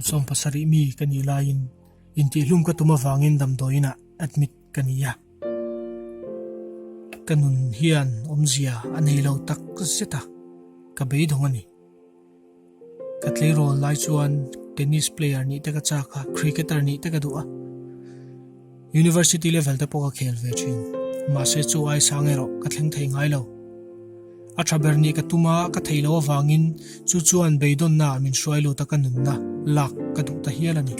17 mi ka nih laiin intihhlum ka tum avangin damdawiinah admit ka ni a. Ka nun hian awmzia a nei lo tak zet a, ka beidawng a ni. Ka tleirawl lai chuan tennis player nih te ka chak a, cricketer nih te ka duh a. University level te pawh ka khel ve thin. Mahse chu ai sang erawh ka thleng thei ngai lo. A tha ber nih ka tum a, ka theih loh avangin chu chuan beidawnna ah min hruai lut a ka nunna lak ka duh ta hial a ni.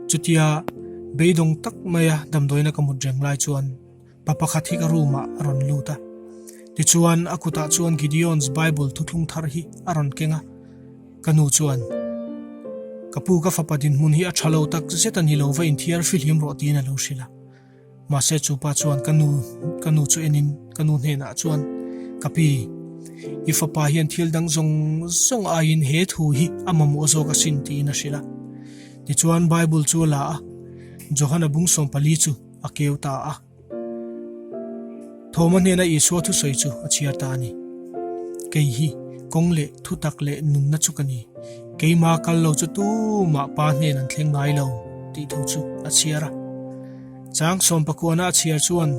Chutia beidawng tak maia damdawiina ka mut reng lai chuan Pa pakhat hi ka room ah a rawn lut a. Tichuan a kutah chuan Gideon's Bible thuthlung thar hi a rawn keng a. Ka nu chuan, Ka pu ka fapa dinhmun hi a tha lo tak zet a ni lo va inthiar fihlim rawh tiin a lo hrilh a. Mahse chu pa chuan ka nu ka nu chu enin ka nu hnenah chuan, Ka pi, i fapa hian thil dang zawng zawng aiin he thu hi a mamawh zawk asin tiin a hrilh a. Tichuan Bible chu a la a, Johana bung 14 chu a keu ta a. Thawma hnena Isua thusawi chu a chhiar ta a ni. Kei hi kawng leh thutak leh nunna chu ka ni. Keima kal lo chu tumah Pa hnen an thleng ngai lo tih thu chu a chhiar a. Chang sawmpakuana a chhiar chuan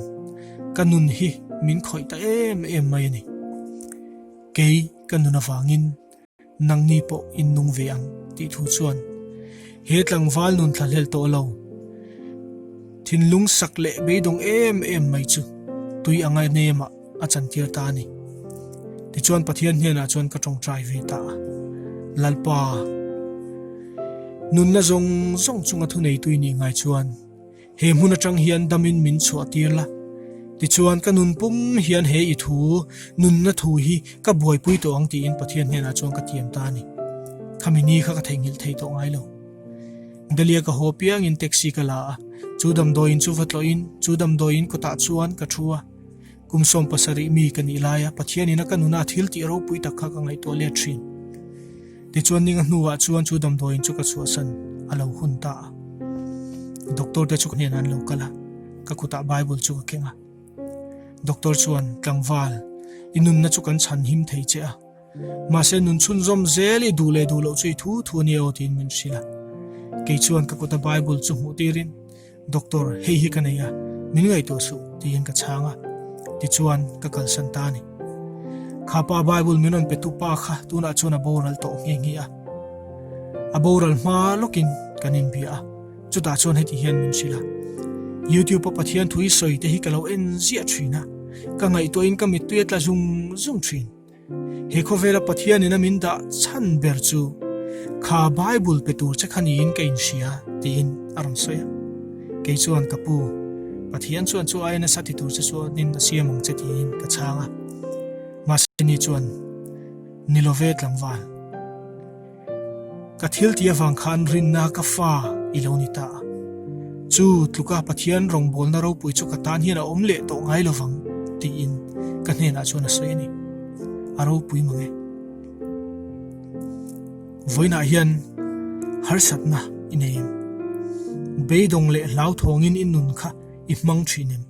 ka nun hi min khawih ta em em mai a ni. Kei ka nun avangin Nangni pawh in nung ve ang tih thu chuan he tlangval nun thlahlel tawh lo. Thinlung sak leh beidawng em em mai chu tui anga nemah a chantir ta a ni. Tichuan Pathian hnenah chuan ka tawngtai ve ta a, Lalpa, nunna zawng zawng chunga thunei tui nih ngai chuan He hmun atang hian damin min chhuah tir la, tichuan ka nun pum hian he i thu, nunna thu hi ka buaipui tawh ang tiin Pathian hnenah chuan ka tiam ta a ni. Khami ni kha ka theihnghilh thei tawh ngai lo. Delhi-a ka haw piangin taxi ka la a, chu damdawiin chu va tlawhin chu damdawiin kawtah chuan ka thu a. Kum 17 mi ka nih laia Pathianin a ka nuna thil tih ropui tak kha ka ngaihtuah let thin. Tichuan ninga hnuah chuan chu damdawiin chu ka chhuahsan a lo hun ta a. Doctor te chu ka hnenah an lo kal a, ka kutah Bible chu ka keng a. Doctor chuan, Tlangval, i nunna chu kan chhan him thei che a. Mahse nun chhunzawm zel i duh leh duh loh chu i thu thu a nia aw tiin min hrilh a. Kei chuan ka kuta Bible chu hmuh tirin, Doctor, hei hi ka nei a, min ngaihtuah suh, tiin ka chhang a. Tichuan, ka kalsan ta a ni. Kha pa Bible min rawn petu pa kha tunah chuan a boral tawh nghe nghe a. A boral hma lawkin kan inbia a, chutah chuan heti hian min hrilh a, YouTube-a Pathian thu i sawi te hi ka lo en ziah thin a, ka ngaihtuahin ka mittui a tla zung zung thin. He khawvela Pathianin a min dah chhan ber chu kha Bible pe tur che kha niin ka inhria tiin a rawn sawi a. Kei chuan ka pu, Pathian chuan chu aia nasa ti tur che chuanin a siam ang che tiin ka chhang a. Mahse ni chuan ni lo ve tlangval. Ka thil tih avang khan rinna ka fa i lo ni ta a. Chu tluka Pathian rawngbawlna ropui chu ka tan hian a awm leh tawh ngai lovang tiin ka hnenah chuan a sawi a ni. A ropui mang e. Vawiinah hian harsatna i nei em? Beidawng leh hlauthawngin i nun kha i hmang thin em?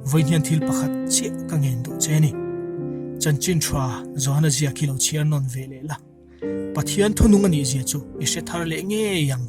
Vawiin hian thil pakhat chiah ka ngen duh che a ni. Chanchin tha Johana ziak hi lo chhiar nawn ve leh la. Pathian thunung a nih zia chu i hre thar leh ngei ang.